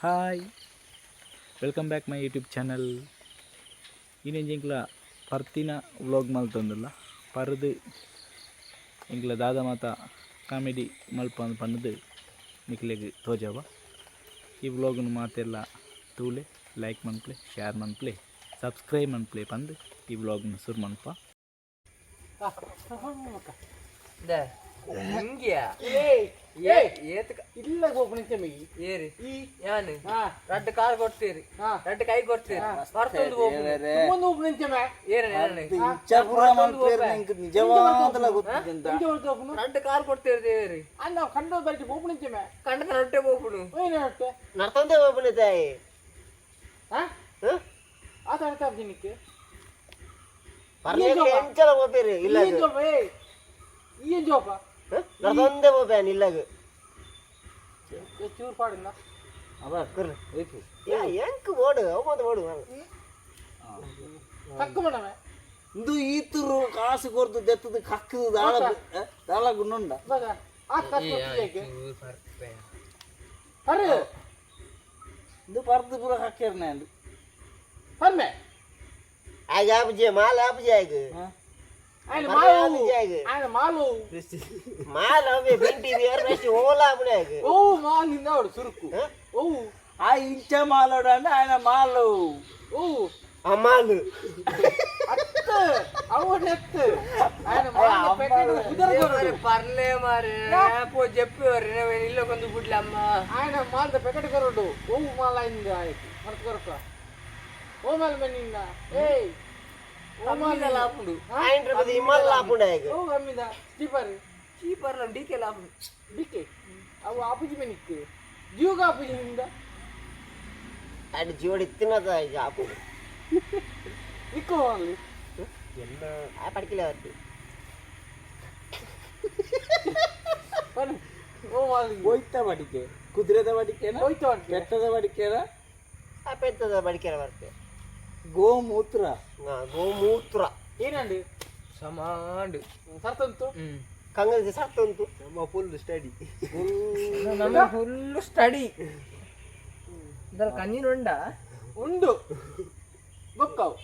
Hi, welcome back my YouTube channel. ಇನಿ ಎಂಕ್ಲ ಪರ್ತಿನ vlog ಮಲ್ತೊಂದುಲ್ಲ. ಪರ್ದು ಎಂಕ್ಲ ದಾದ ಮಾತ ಕಾಮಿಡಿ ಮಲ್ಪ ಪಂದ್ ನಿಕ್ಲೆಗ್ ತೋಜವ. ಈ ವ್ಲಾಗ್ನು ಮಾತೆಲ್ಲ ತೂಲೆ, ಲೈಕ್ ಮನ್ಪುಲೆ, ಶೇರ್ ಮನ್ಪುಲೆ, ಸಬ್ಸ್ಕ್ರೈಬ್ ಮನ್ಪುಲೆ ಪಂದ್ ಈ ವ್ಲಾಗ್ನು ಸುರು ಮನ್ಪ. ಹಿಂಗ್ಯಾ? ಏಯ್ ಏಯ್. ಏತ್? ಇಲ್ಲ, ಗೋಪುನ ಮಿಗಿ. ಏರಿ? ಈ. ಯಾನ್? ಹಾ. ರಡ್ಡ್ ಕಾರ್ ಕೊಡ್ತೀರಿ. ಹಾ. ರಡ್ಡ್ ಕೈ ಕೊಡ್ತೀರಿ, ಬರ್ತೊಂದು ಹೋಗುದು. ಒಂದು ಊಪು ನಿಂಚಮೆ. ಏರ ಯಾನ್? ಇಂಚ ಪೂರ ಮಲ್ಪೇರ್ ಎಂಕ್ ನಿಜವಾದಲ ಗೊತ್ತಿಜ್ಜಂತ. ಇಂಚ ಹೊರ್ತು. ರಡ್ಡ್ ಕಾರ್ ಕೊಡ್ತೀರಿ ದೇವೇರಿ. ಅಣ್ಣ, ನಾವು ಕಂಡ ಬೈಟ್ ಗೋಪು ನಿಂಚಮೆ. ಕಂಡದ ರೊಟ್ಟೆ ಹೋಗುಡು. ಓಯ್ನ ಹೊಟ್ಟೆ. ನರ್ತೊಂದೇ ಹೋಗ್ಬಿಡಿ ತಾಯಿ. ಹಾ, ಆತ ಅರ್ಥ ನಿಕ್ಕೆ. ಪರ್ಲೇಕ ಎಂಚಲ ಹೋಗ್ಬೇರಿ ಇಲ್ಲ. ಏನ್ ಜೋಪ? ಏಯ್, ಏನ್ ಜೋಪ? ನರ್ತೊಂದೇ ಹೋಗ್ಬೇನ್ ಇಲ್ಲಾಗ. ಚೂರು ಪಾಡಿನ. ಯಾ ಎಂಕ್ ಓಡು ಅವು ಮಾತ್ರ ಓಡು. ತಕ್ಕ ಮೇಡಮೆ. ಇಂದು ಈತರು ಕಾಸು ಕೊರ್ದು ದೆತ್ತದು ಕಕ್ಕದು ದಾಳ ದಾಳ ಗುಂಡುಂಡ. ಬಗ ಆ ಕಷ್ಟ ಏಕೆ ಪರ್. ಇಂದು ಪರ್ದು ಪೂರ ಕಕ್ಕೇರ್ನ. ಪರ್ಮೆ. ಆಗ ಆಪುಜೆ ಮಾಲ್ ಆಪುಜೆ ಆಗ. ఆయన పర్లే. మాలు. ఆపుజೆ ಆಗ. ఆయన మాలు. ಮಾಲ್ ಅವೇ ಬೆಂಟಿ ಬೇರ್ ಬೆಸ್ಟ್ ಓಲಾ ಆಪುಣೆ ಆಗ. ಓ ಮಾಲ್ ಇಂದ ಸುರುಕು ಓ. ಆ ಇಂಚ ಮಾಲೋಡ ಅಂದ್ರೆ ఆయన ಮಾಲು. ಓ. ಅಮಾಲು. ಅತ್ತ ಅವನ ಎತ್ತು ఆయన మాల్ ప్యాకెట్ కుదర కొరడు. ಪರ್ಲೆ ಮಾರೆ ಪೋ ಜಪ್ಪಿ ಇಲ್ಲ ಕೊಂದು ಬಿಡ್ಲಿ ಅಮ್ಮ. ఆయన మాల్ ప్యాకెట్ కొరడు. ఓ మాల్ అయింది ఆయనకి మరత కొరక. ఓ మాల్ మనింద ఏయ్ ఓ మాల్. ಅಮ್ಮಿದ ಲಾಪುಂಡು. ಆಯಿಂಟ್ರ ಬದಿ ಇಮಲ್ ಆಪುಣೆ ಆಗ. ఓ అమ్మిద స్లీపర్. ಚೀಪರ್ಲ ಡಿಕೆ ಲಾಪುಂಡು. డికే అవు ఆపుజి మెనిక్కు జీవుగా ఆపుజి నింద. ಅಡ್ ಜೋಡಿ ತಿನ್ನದ ಈಗ ಆಪುಣೆ. నిక్కు వాళ్ళు. ಆ ಪಡ್ಕಿಲ್ಲ ಅವತ್ತು. పని ఓ మాల్. ಹೋಯ್ತ ಬಡಿಕೆ, ಕುದುರೆದ ಬಡಿಕೆನ? ಹೋಯ್ತ ಬಡಿಕೆ. ಬೆಟ್ಟದ ಬಡಿಕೆನ? ಆ ಪೆತ್ತದ ಬಡಿಕೆರ ಬರ್ತೇ. ಗೋಮೂತ್ರ. ಗೋಮೂತ್ರ. ಏನಂడి? ಸಮಾಂಡು. ಸರ್ತಂತು. ಹ್ಮ್. ಕಂಗಲ್ ಸತ್ತುಂಟು. ನಮ್ಮ ಫುಲ್ ಸ್ಟಡಿ. ನಮ್ಮ ಫುಲ್ ಸ್ಟಡಿ ಇದರ ಕಣ್ಣಿನ ಉಂಡ. ಉಂಡು ಬೊಕ್ಕವು.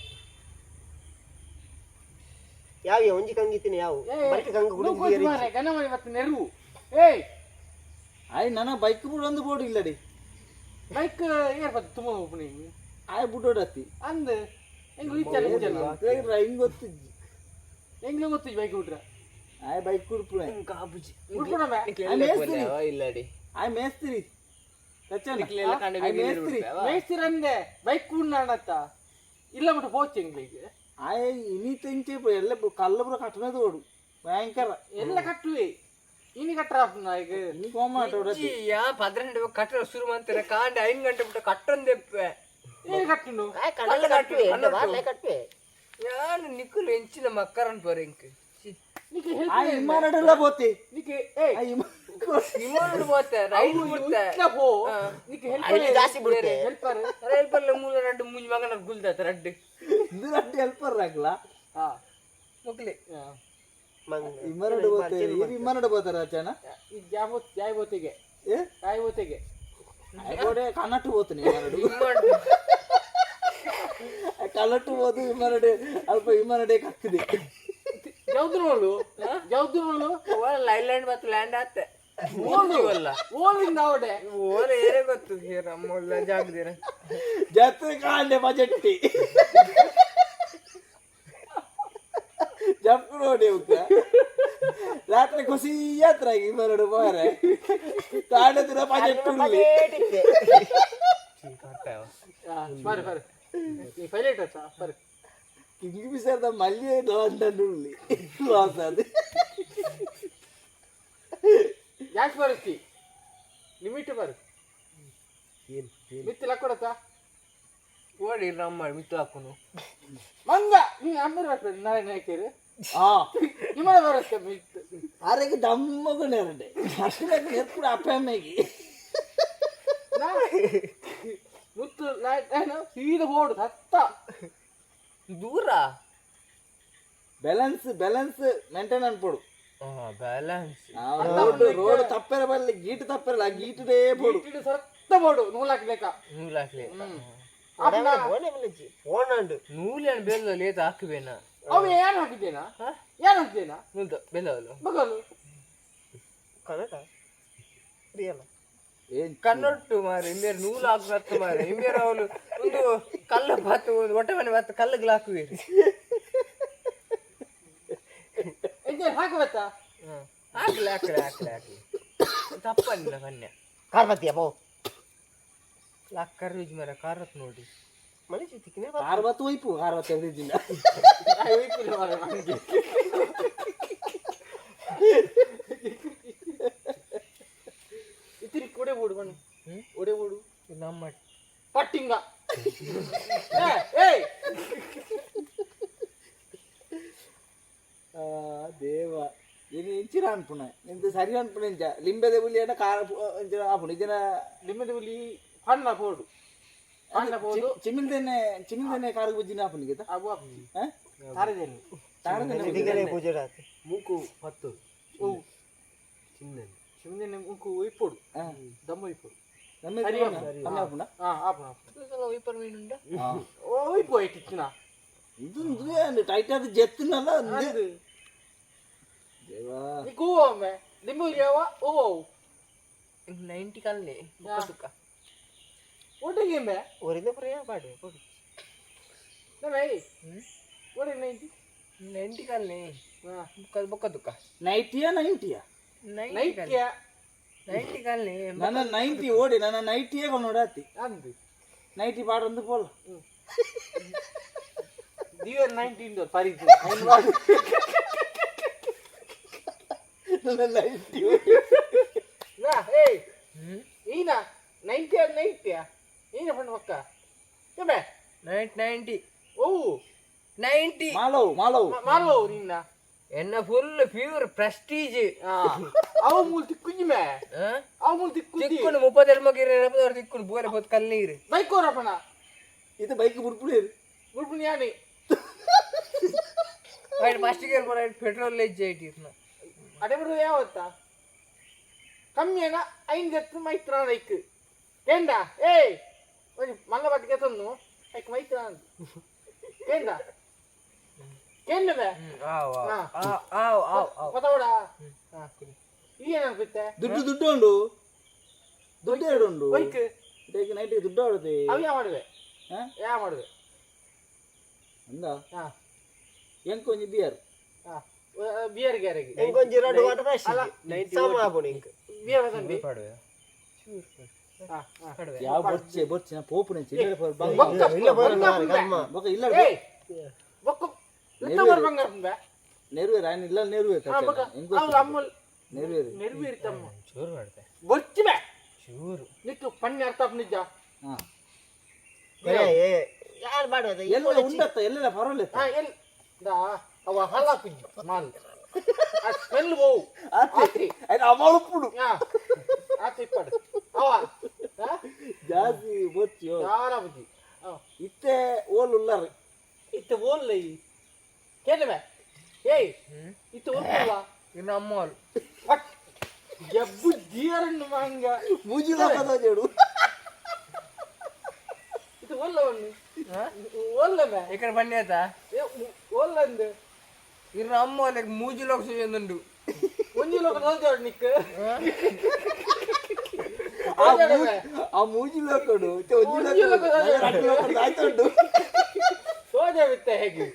ಯಾವ ಒಂಜಿ ಕಂಗಿತ್ತಿನ ಯಾವ ಬರಕ್ಕೆ ಕಂಗ ಕುಡಿದು. ಮಾರೆ ಗಣಮಣಿ ಮತ್ತೆ ನೆರವು ಏಯ್. ಆಯ್ ನನ್ನ ಬೈಕ್ ಬುಡ ಒಂದು ಬೋರ್ಡ್ ಇಲ್ಲಡಿ. ಬೈಕ್ ಏರ್ ಬತ್ತು ತುಂಬ ಒಪ್ಪು ಆಯ್ ಬುಡೋಡತ್ತಿ. ಅಂದ್ ಎಂಗ್ಲು ಇಚ್ಚಲ್ಲ ಇಂಚಲ್ಲ. ಡ್ರೈವಿಂಗ್ ಗೊತ್ತಿಜ್ಜಿ. ಎಂಗ್ಲು ಗೊತ್ತಿಜ್ಜಿ ಬೈಕ್ ಬಿಟ್ರೆ. ಆಯ್ ಬೈಕ್ ಕುಡ್ಪುಣೆ. ಉಡ್ಕೊಡಮೆ. ಮೇಸ್ತ್ರಿ. ಇಲ್ಲಡಿ. ಆಯ್ ಮೇಸ್ತ್ರಿ ಸಚ್ಚನ. ನಿಕ್ಲೆಲ್ಲ ಕಂಡ. ಆಯ್ ಮೇಸ್ತ್ರಿ. ಮೇಸ್ತಿರ ಅಂದೆ ಬೈಕ್ ಕೂಡ್ನಾಡತ್ತ ಇಲ್ಲ ಮಟ್ಟ ಪೋಚ್ ಎಂಗ್ಲಿಗೆ. ಆಯ್ ಇನಿ ತೆಂಚೆ ಎಲ್ಲ ಕಲ್ಲ ಪೂರ ಕಟ್ಟಣದ ಓಡು ಭಯಂಕರ. ಎಲ್ಲ ಕಟ್ಟುವೆ ಇನಿ ಕಟ್ಟರ ಈಗ. ಇನಿ ಕೋಮಾಟ ಓಡತ್ತಿ. ಯಾ 12 ಕಟ್ಟಡ ಶುರು ಮಾಡ್ತಾರೆ, ಕಾಂಡ 5 ಗಂಟೆ ಬಿಟ್ಟು ಕಟ್ಟೊಂದೆಪ್ಪೆ. ಏನು ಕಟ್ಟುನು? ಕಣ್ಣಲ್ಲ ಕಟ್ಟುವೆ ಬಾರ್ಲೆ ಕಟ್ಟುವೆ. ಯಾನು ನಿಕ್ಕುಲು ಎಂಚಿನ ಮಕ್ಕರನ್ ಪೋರೆ ಇಂಕ್. ನಿಕ್ಕೆ ಆಯ್ ಹೆಲ್ಪ್. ವಿಮಾನಡೆಲ್ಲ ಬೋತಿ. ನಿಕ್ಕೆ ಏಯ್. ಆಯ್ ವಿಮಾನ ವಿಮಾನಡ್ ಪೋತೆ, ರೈಲ್ ಬಿಡ್ತೆ. ಇಟ್ಲ ಪೋ ನಿಕ್ಕೆ ಹೆಲ್ಪರ್. ಅಲ್ಲಿ ಜಾಸ್ತಿ ಬಿಡುತ್ತೆ. ಹೆಲ್ಪರ್. ರೈಲ್ ಪರ್ಲೆ ಮೂಲ ರಡ್ಡು ಮೂಂಜಿ ಮಗನ ಗುಲ್ದಾತ ರಡ್ಡು. ಇದು ರಡ್ಡು ಹೆಲ್ಪರ್ ಆಗ್ಲಾ? ಹಾ. ಮುಕ್ಲಿ. ವಿಮಾನಡ್ ಬೋತೆ, ಈ ವಿಮಾನಡ್ ಬೋತಾರ ಅಚನ. ಈ ಜಾಬೋ ಜಾಯ್ ಬೋತಿಗೆ. ಏ. ಕಾಯ್ ಬೋತಿಗೆ. ಆಯ್ ಬೋಡೆ ಕನ್ನಟ್ಟು ಬೋತೀನಿ ವಿಮಾನಡು. ಕಲ್ಲಟ್ಟು ಬೋದು ವಿಮಾನಡೆ ಅಲ್ಪ ವಿಮಾನಡೆ ಕಕ್ಕದೆ. ಜೌದ್ರೋಳು ಜೌದ್ರೋಳು. ಐಲ್ಯಾಂಡ್ ಮತ್ತು ಲ್ಯಾಂಡ್ ಆತೆ. ಓಲು ಓಲಿಂದ ಅವಡೆ. ಓಲ ಏರೇ ಗೊತ್ತು ನಮ್ಮ ಜಾಗದಿರ. ಜಾತ್ರೆ ಕಾಂಡೆ ಬಜೆಟ್ಟಿ ಜಂಪ್ ನೋಡಿ ಅವಕ್ಕ. ರಾತ್ರಿ ಖುಷಿ ಯಾತ್ರ ವಿಮಾನಡು ಹೋರೆ ಕಾಂಡೆ ದಿನ ಬಜೆಟ್ ಉಳ್ಳಿ. ಬರ್ ಬರ್ ಈ ಪೈಲಟ್ ಅಚ್ಚ ಬರ್. ಕಿಂಗ್ ಪಿಸರ್ದ ಮಲ್ಯ ಲಂಡನ್ ಉಳ್ಳಿ ಲಾಸ್ ಅದು. ಜಾಸ್ತಿ ಬರುತ್ತಿ ಲಿಮಿಟ್ ಬರ್ ಮಿತ್ತು ಲಕ್ಕೊಡತ್ತ. ಓಡಿ ನಮ್ಮ ಮಿತ್ತು ಹಾಕುನು. ಮಂಗ ನೀ ಅಮ್ಮರು ಬರ್ಬೇಡ ನಾರಾಯಣ ನಾಯ್ಕರು. ಆ. ನಿಮ್ಮನೆ ಬರುತ್ತೆ ಮಿತ್ತು. ಆರೆಗೆ ದಮ್ಮಗು ನೆರಡೆ ಅಷ್ಟೇ ನೆರ್ಪುಡ ಅಪ್ಪ ಅಮ್ಮೆಗೆ. ಮುತ್ತು ಏನು ಸೀದಾ ಬೋಡು ಸತ್ತ. ದೂರ. ಬ್ಯಾಲೆನ್ಸ್ ಬ್ಯಾಲೆನ್ಸ್ ಮೇಂಟೈನ್ ಅನ್ಪೋಡು. ಬ್ಯಾಲೆನ್ಸ್. ರೋಡ್ ರೋಡ್ ತಪ್ಪೆರ ಬರಲಿ, ಗೀಟ್ ತಪ್ಪೆರಲ್ಲ, ಗೀಟುಡೇ ಬೋಡು. ಸರತ್ತ. ಬೋಡು ನೂಲಾಕ್ ಬೇಕಾ. ನೂಲು ಹಾಕ್ಲಿ. ಫೋನ್ ಉಂಡು. ನೂಲು ಬೆಲ್ಲ ಲೇತ ಹಾಕುವೇನಾ? ಅವು ಏನು ಹಾಕಿದ್ದೇನಾ? ಏನು ಹಾಕಿದ್ದೇನಾ? ನೂಲ್ದ ಬೆಲ್ಲವಲ್ಲ. ಬಗಲು. ಕನ್ನಡ ರಿಯಲ್. ಏನ್? ಕನ್ನೊಟ್ಟು ಮಾರೆ, ಇಂಬೇರು ನೂಲು ಹಾಕುವ ಮಾರೆ. ಇಂಬೇರು ಅವಳು ಒಂದು ಕಲ್ಲು ಬಾತು, ಒಂದು ಹೊಟ್ಟೆ ಮನೆ ಬಾತು ಕಲ್ಲುಗಳು ಹಾಕುವೇರು. ಎಂತ ಹಾಕಬೇಕಾ? ಹಾಕ್ಲಿ ಹಾಕ್ಲಿ ಹಾಕ್ಲಿ ಹಾಕ್ಲಿ, ತಪ್ಪಲ್ಲ ಕನ್ಯಾ. ಕಾರ್ ಬತ್ತಿಯ ಪೋ. ಲಕ್ಕರ್ ಯೂಸ್ ಮಾರ ಕಾರತ್ ನೋಡಿ. ಮನುಷ್ಯ ತಿಕ್ಕಿನ. ಕಾರ್ ಬತ್ತು ಒಯ್ಪು, ಕಾರ್ ಬತ್ತು ಎಳ್ದಿದ್ದಿಲ್ಲ. ಇತ್ತಿರಿ ಕೊಡೆ ಬೋಡು ಬಣ್ಣ ಒಡೆ ಬೋಡು. ನಮ್ಮ ಪಟ್ಟಿಂಗ ಏ ಏಯ್. ಆ, ದೇವ ಇದು ಇಂಚಿನ ಅನ್ಪುಣ ಇಂತ ಸರಿ ಅನ್ಪುಣ ಇಂಚ ಲಿಂಬೆದ ಹುಲಿ ಕಾರ ಇಂಚಿನ ಆಪುಣ ಇದಿನ. ಲಿಂಬೆದ ಹುಲಿ ಹಣ್ಣ ಬೋಡು, ಹಣ್ಣ ಬೋಡು. ಚಿಮಿಲ್ದೇನೆ ಚಿಮಿಲ್ದೇನೆ ಕಾರು ಬುಜ್ಜಿನ ಆಪುನಿಗೆ. ಅವು ತಾರದೇನು? ದಿಗಲೆ ಪೂಜೆ. ಮೂಕು ಪತ್ತು. ಓ. ಚಿನ್ನ. ಚಿಮಿಲ್ದೇನೆ ಮುಕ್ಕು ಒಯ್ಪೋಡು, ದಮ್ಮ ಒಯ್ಪೋಡು. ನಮ್ಮ ಆಪುಣ. ಹಾ, ಆಪುಣ ಆಪುಣ. ವೈಪರ್ ಮೀನುಂಡ. ಓ ಒಯ್ಪು ಐಟಿತ್ತಿನ. ಇದು ಇದು ಟೈಟ್ ಆದ ಜೆತ್ತಿನಲ್ಲ. ದೇವಾ. ನೀಕು ಒಮ್ಮೆ ಲಿಂಬು ಯಾವ ಓ. 90 ಕಲ್ಲೆ ಸುಕ್ಕ. ಒಟ್ಟಿಗೆ ಎಂಬೆ. ಊರಿಂದ ಪುರಿಯ ಪಾಡು ಪೋಡು. ನಮ್ಮ ಒಡೆ 90. 90 ಕಲ್ಲೆ. ಹಾ. ಬೊಕ್ಕ ಬೊಕ್ಕ ದುಕ್ಕ. ನೈಟಿಯಾ ನೈಂಟಿಯಾ? 90. ನೈಟಿಯ. 90 ಕಲ್ಲೆ. ನನ್ನ 90 ಓಡಿ, ನನ್ನ ನೈಟಿಯೇ ಕೊಂಡು ಅಂದು. 90 ಪಾಡಂದು ಪೋಲ. ದಿವರ್ 19 ಪರಿದು. ನನ್ನ 90. ನಾ ಏಯ್ ಈನ 90 ನೈಟಿಯ ಈನ ಪಂಡ ಪಕ್ಕ ಏಮೆ. 90. ಓ. 90. ಮಾಲವ್ ಮಾಲವ್. ಮಾಲೋ ನಿನ್ನ. ಎನ್ನ full pure Prestige. ಅವ ಮೂಲ ತಿಕ್ಕುಂಜಿ ಮೇ, ಅವ ಮೂಲ ತಿಕ್ಕುಂಜಿ. ತಿಕ್ಕುನು 32 ಮಗಿರ ತಿಕ್ಕುನು ಬೋರೆ ಪೊತ್ತು ಕಲ್ಲೀರು. ಬೈಕ್ ಕೋರಪ್ಪಣ. ಇದು ಬೈಕ್ ಬುಡ್ಪುಡಿ. ಗುಡ್ಪುಣಿ ಯಾನಿ. ಫಸ್ಟ್ ಗೇರ್ ಬರ ಪೆಟ್ರೋಲ್ ಲೆಜ್ಜೆ ಇಟ್ಟಿರ್ನ. ಅಡೆ ಬಿಡು ಯಾವತ್ತ ಕಮ್ಮಿಯನ ಐನ್ ಜತ್ತು ಮೈತ್ರ ಐಕ್ ಕೇಂದ ಏಯ್ ಒಂಜಿ ಮಲ್ಲ ಬಟ್ಟಿಗೆ ತಂದು ಐಕ್ ಮೈತ್ರ ಕೇಂದ ಕೇಂದ ಬೇ. ಆವ್. ಹಾ. ಆವ್ ಆವ್ ಆವ್ ಆವ್. ಕೊತವಡ ಈ ಏನಾಗುತ್ತೆ? ದುಡ್ಡು ದುಡ್ಡು ಉಂಡು, ದುಡ್ಡು ಎರಡು ಉಂಡು. ಬೈಕ್. ಬೈಕ್ ನೈಟಿಗೆ ದುಡ್ಡು ಆಡುತ್ತೆ. ಅವು ಯಾವ ಮಾಡುವೆ? ಹಾ? ಯಾವ ಮಾಡುವೆ? ಅಂದ. ಹಾ. ಎಂಕ್ ಒಂಜಿ ಬಿಯರ್. ಹಾ, ಬಿಯರ್ ಗ್ಯಾರಿಗೆ. ಇಂಕೊಂಜಿ ರಡ್ಡು ವಾಟರ್ ಫ್ರೆಶ್ ಸಮ ಆಪುಂಡು ಇಂಕ್. ಬಿಯರ್ ತಂದಿ. ಪಡುವೆ. ಹಾ ಹಾ. ಪಡುವೆ. ಯಾವ ಬೊಚ್ಚೆ ಬೊಚ್ಚೆ ನಾ ಪೋಪುನೆ ಚಿಲ್ಲರೆ. ಬೊಕ್ಕ. ಇಲ್ಲ ಬರೋಣ ಕರ್ಮ. ಬೊಕ್ಕ ಇಲ್ಲ. ಏಯ್ ಬೊಕ್ಕ ಲೆತ್ತ ಬರ್ ಬಂಗಾರ ಬೇ. ನೆರವೇರು ఆయన ಇಲ್ಲ ನೆರವೇರು. ಹಾ ಬೊಕ್ಕ ಅವ್ರು ಅಮ್ಮಲ್. ನೆರವೇರು. ನೆರವೇರಿ ತಮ್ಮ. ಚೂರು ಮಾಡ್ತೆ. ಬೊಚ್ಚಿ ಬೇ. ಚೂರು. ನಿಕ್ಕು ಪಣ್ಣೆ ಅರ್ಥ ನಿಜ. ಹಾ. ಏ ಯಾರು ಮಾಡುವುದು? ಎಲ್ಲ ಉಂಡತ್ತ ಎಲ್ಲೆಲ್ಲ ಪರವಾಗಿಲ್ಲ. ಹಾ ಎಲ್ ದಾ ಅವ ಹಲ ಕುಜ್ಜಿ ಮಾಲ್ ಆ ಸ್ಮೆಲ್ ಹೋವು ಆತಿ. ఆయన ಅವಳುಪ್ಪುಡು. ಹಾ ಆತಿ ಇಪ್ಪಡು ಅವ ಹಾ. ಜಾಸ್ತಿ ಬೊಚ್ಚು. ದಾರ ಬುಜ್ಜಿ ಅವ. ಇತ್ತೆ ಓಲ್ ಉಲ್ಲರ್. ಇತ್ತ ಓಲ್ಲ ಈ ಕೇಳವೆ ಏಯ್ ಇತ್ತ ಓಲ್ಪುವ. ಇನ್ನು ಅಮ್ಮೋಲ್. ಪಟ್ ಜಬ್ಬು ಜೀರನ್ನು ಮಂಗ. ಮೂಜಿಲ ಚೆಡು. ಇದು ಓಲ್ಲವನ್ನು ಓಲ್ಲಮೆ. ఇక్కడ పని చేత. ಏ ಓಲ್ಲಂದು. ಇನ್ನು ಅಮ್ಮೋಲ್ ಮೂಜಿ ಲೋಕ ಸುಂಡು. ಒಂಜಿ ಲೋಕ ನೋಲ್ದೇವಡು ನಿಕ್. ಆ ಮೂಜಿ ಲೋಕಡು ಇತ್ತೆ ಒಂಜಿ. ಒಂಜಿ ಲೋಕಡು ಲೋಕಡು. ರಡ್ಡು ಲೋಕಡು ಆಯ್ತುಂಡು. ಸೋಜ ಬಿತ್ತ ಹೇಗೆ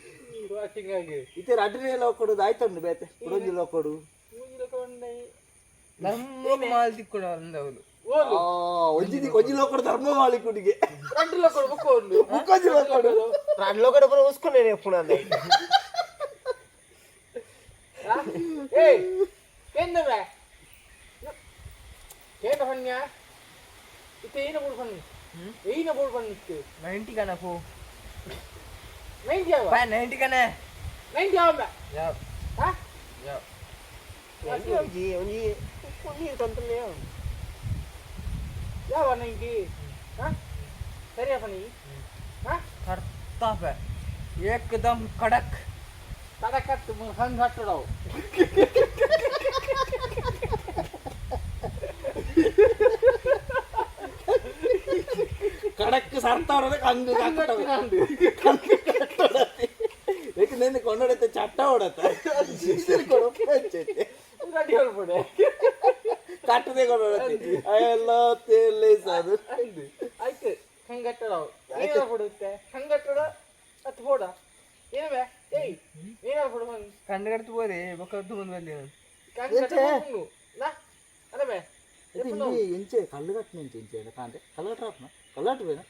ವಾಚಿಂಗ್ ಆಗಿ. ಇತ್ತೆ ರಡ್ಡನೇ ಲೋಕಡು ಆಯ್ತುಂಡು ಬೇತೆ ಒಂಜಿ ಲೋಕಡು. ಮೂಜಿ ಲೋಕ ಉಂಡೆ. ನಮ್ಮ ಮಾಲ್ ತಿಕ್ಕೊಂಡು ಅಂದವಳು. ಓಲು. ಆ ಒಂಜಿ ಒಂಜಿ ಲೋಕಡು ಧರ್ಮ ಮಾಳಿಕುಡಿಗೆ. రెండు ಲೋಕ ಬುಕ್ಕ ಉಂಡು. ಮುಕ್ಕೊಂಜಿ ಲೋಕಡು. ರಡ್ಡು ಲೋಕಡೆ ಪೂರ ಉಸ್ಕೊಂಡೆ ಪುಣ. ಏಯ್ ಕೇಂದವೆ ಕೇಂದ್ರ ಪಣ್ಯ ಇತ್ತೆ ಏನ ಬೋಡು ಪಣ್ಣಿ ಏನ ಬೋಡು ಪಣ್ಣಿತ್ತು. 90 ಕಣ ಪೋ. 90 ಯಾವ? 90 ಕಣ. 90 ಯಾವ? ಯಾವ? ಹಾ. ಯಾವ? ಒಂಜಿ ಒಂಜಿ ನೀರು ತಂತಲೇ. ಯಾವ 90? ಹಾ ಸರಿಯಾ ಪಣಿ ಹಾ. ಕರ್ತಾಪ ಏಕದಮ್ ಕಡಕ್. ತಡಕತ್ತು ಹಂಗೆ ಹಟ್ಟಡವು. ಕಡಕ್ ಸರ್ತಾವಡ ಕಂಗು ಕಂಗು ಕಟ್ಟೋಡತಿ ಏಕೆಂದ್ರೆ ಕೊಂಡೊಡತ್ತೆ ಚಟ್ಟ ಓಡತ್ತ ರೆಡಿ ಹೇಳ್ಬೋಡೆ ಕಟ್ಟದೆ ಕೊಂಡೊಡತಿ ಎಲ್ಲ ತೇಲೆ ಅದು. ಆಯ್ತು, ಕಂಗಟ್ಟಡ ಏನಾರ ಕೊಡುತ್ತೆ ಕಂಗಟ್ಟಡ ಅತ್ ಬೋಡ ಏನವೇ ಏಯ್ ಏನಾರ ಕೊಡು ಬಂದು. ಕಂಡು ಕಡ್ತು ಬೋರೆ ಬೊಕ್ಕ ಬಂದು ಬರ್ಲಿ. ಕಂಗಟ್ಟಡ ನಾ ಅಲ್ಲವೇ? ಎಂಚೆ ಕಲ್ಲು ಕಟ್ಟು ಎಂಚೆ ಎಂಚೆ ಕಾಂತೆ ಕಲ್ಲು ಕಟ್ಟರಾಪನ ಕಲ್ಲು ಕಟ್ಟಬೇನ.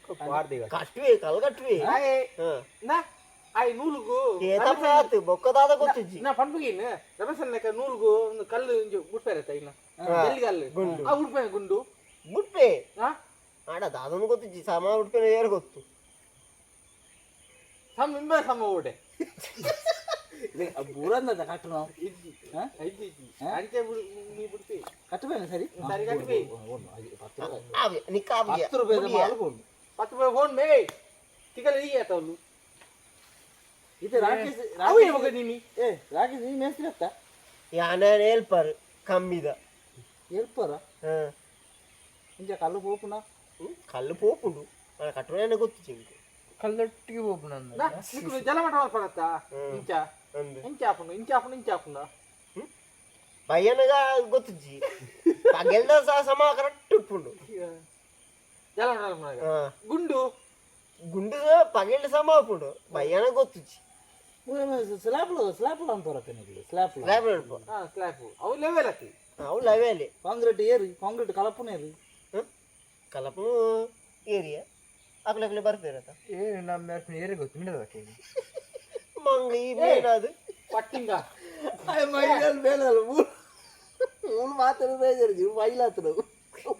ಕಟ್ವಿ ಕಲ್ ಕಟ್ವಿ. ನಾ ಆಯ್ ನೂಲುಗು ಏತಪ್ಪ ಆತು ಬೊಕ್ಕದಾದ ಗೊತ್ತಿಜ್ಜಿ. ನಾ ಪಂಪಿಗಿನ್ ರಮೇಶ್ ನೂಲುಗು ಒಂದು ಕಲ್ಲು ಇಂಚು ಬುಟ್ಪೇರತ್ತ ಇನ್ನ ಜಲ್ಲಿ ಕಲ್ಲು ಆ ಉಡ್ಪೇನೆ ಗುಂಡು. ಬುಟ್ಪೆ. ಹಾ. ಆಡ ದಾದನು ಗೊತ್ತಿಜ್ಜಿ, ಸಾಮಾನು ಉಡ್ಪೇನೆ ಏರ್ ಗೊತ್ತು. ಸಮ ಇಂಬ ಸಮ ಓಡೆ. ಬೂರಂದ ಕಟ್ಟು ನಾವು. ಇಜ್ಜಿ ಇಜ್ಜಿ ಇಜ್ಜಿ ಅಂಚೆ ಬಿಡು ನೀ ಬಿಡ್ತಿ. ಕಟ್ಟಬೇನ ಸರಿ. ಸರಿ ಕಟ್ವಿ. ಆವೆ ನಿಕ್ಕ ಆವಿಗೆ. 10 ರೂಪಾಯಿ ಮಾಲು ಕೊಂಡು. 10 ರೂಪಾಯಿ ಫೋನ್ ಮೇ ತಿಕಲ ಈಗ ಆತವಳು. ಇದು ರಾಕೇಶ್. ಅವು ಯಾವಾಗ ನೀನಿ? ಏ ರಾಕೇಶ್, ನೀ ಮೇಸ್ತ್ರಿ ಅತ್ತ? ಯಾನ ಹೇಳ್ಪಾರು ಕಮ್ಮಿದ. ಹೇಳ್ಪಾರ? ಹಾ. ಇಂಚ ಕಲ್ಲು ಪೋಪುನ. ಕಲ್ಲು ಪೋಪುಂಡು ಕಟ್ಟುವ ಗೊತ್ತಿಜ್ಜಿ ಇಂಕ್. ಕಲ್ಲೊಟ್ಟಿಗೆ ಹೋಗ್ಬಿಡ. ನಾ ನಿಕ್ಕು ಜಲಮಠ ಮಲ್ಪಡತ್ತ ಇಂಚ. ಅಂದ್. ಇಂಚ ಆಪುಂಡು ಇಂಚ ಆಪುಂಡು ಇಂಚ ಆಪುಂಡು. ಪಯ್ಯನಗ ಗೊತ್ತಿಜ್ಜಿ, ಪಗೆಲ್ದ ಸಹ ಸಮ ಕರೆಕ್ಟ್ ಉಪ್ಪುಂಡು. ಜಲಮಠ ಮಲ್ಪನಾಗ. ಹಾ. ಗುಂಡು. ಗುಂಡು ಪಗೆಲ್ದ ಸಮ ಉಪ್ಪುಂಡು, ಪಯ್ಯನ ಗೊತ್ತಿಜ್ಜಿ. ಸ್ಲಾಪ್ ಸ್ಲಾಪ್ ಅನ್ಪರಕ್ಕ ನೀವು ಸ್ಲಾಪ್? ಸ್ಲ್ಯಾಬ್ ಹೇಳ್ಪ. ಹಾ, ಸ್ಲ್ಯಾಬ್ ಅವು ಲೆವೆಲ್ ಅತ್ತಿ. ಅವು ಲವೇಲಿ. ಕಾಂಕ್ರೀಟ್ ಏರಿ, ಕಾಂಕ್ರೀಟ್ ಕಲಪುನ ಏರಿ. ಕಲಪು ಏರಿಯಾ ಅಕ್ಲೆ ಬರ್ತಿರತ್ತ. ಏನು ನಮ್ಮ ಏರೆ ಗೊತ್ತು ಮಿಡದ. ಮಂಗ ಈ ಮೇನಾದು. ಪಟ್ಟಿಂಗ. ಮೈಲಲ್ಲಿ ಮೇಲಲ್ಲ ಮೂರು ಮೂರು ಮಾತ್ರ ಬೇಜಾರು ಮೈಲಾತ್ರ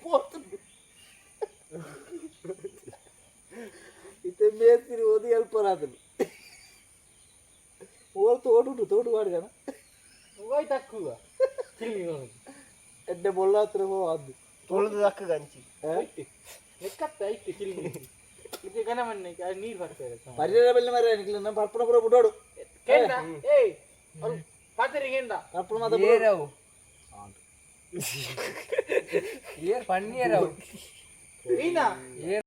ಪೋತುಂಡು. ಇತ್ತೆ ಮೇಸ್ತ್ರಿ ಓದಿ ಹೆಲ್ಪರ್ ಆತನು. ಓಲ್ ತೋಡುಂಟು ತೋಡು ಪಾಡ್ಗಣ. ಹೋಯ್ ತಕ್ಕುವ ಚಿಲ್ಲಿ. ಎಡ್ಡೆ ಬೊಲ್ಲಾತ್ರ ಅದು. ತೊಳೆದು ದಕ್ಕ ಗಂಚಿ. ಲೆಕ್ಕತ್ತ ಐತೆ ಚಿಲ್ಲಿ ಇದು ಗಣ ಮಣ್ಣೆ ನೀರು ಬರ್ತದೆ. ಪರಿಹಾರ ಬೆಲ್ಲ ಮರ ನಿಕ್ಲೆ ಪರ್ಪುಣ ಪೂರ ಬಿಡೋಡು. ಕೇಂದ್ರ ಏಯ್ ಅವ್ರು ಪಾತ್ರೆಗೆ ಏಂದ. ಪರ್ಪುಣ ಮಾತ. ಏರವು ಏರ್ ಪನ್ನೀರವು. ನೀನಾ? ಏರ್.